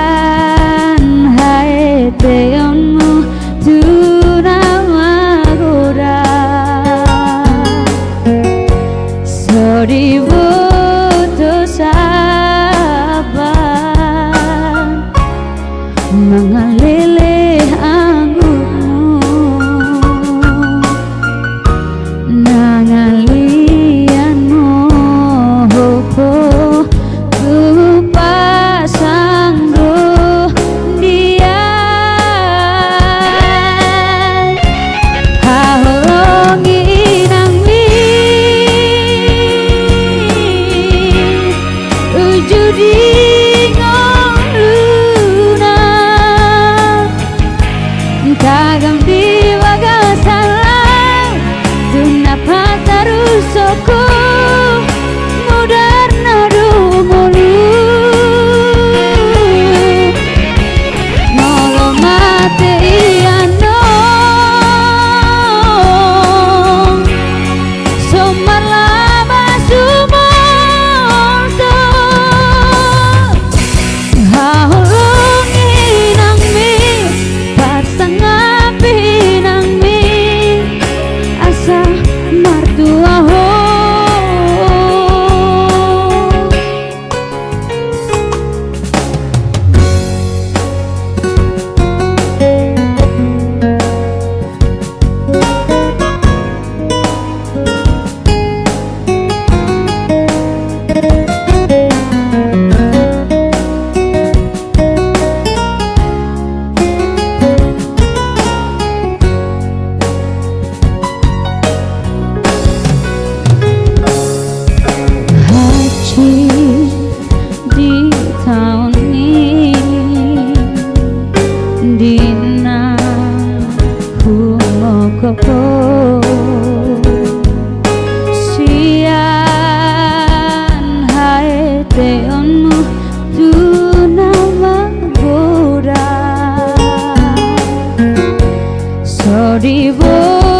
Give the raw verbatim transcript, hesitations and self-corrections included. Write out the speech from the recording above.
Sian haeteonmu tu na magodang, so diboto sabar mangalele anggukmu. Na ngalian mohop ho tu pasang do dia. Haholongi inangmi uju di ngoluna. Tagam di bagasan laut tu na patarushon ho mudarna do ngolu. Molo mate i annon, so marlama sumorso. Haholongi inangmi, parsangap inangmi asa martua ho. Hansit di taon i di na humongkop ho sian haeteonmu tu na magodang. So diboto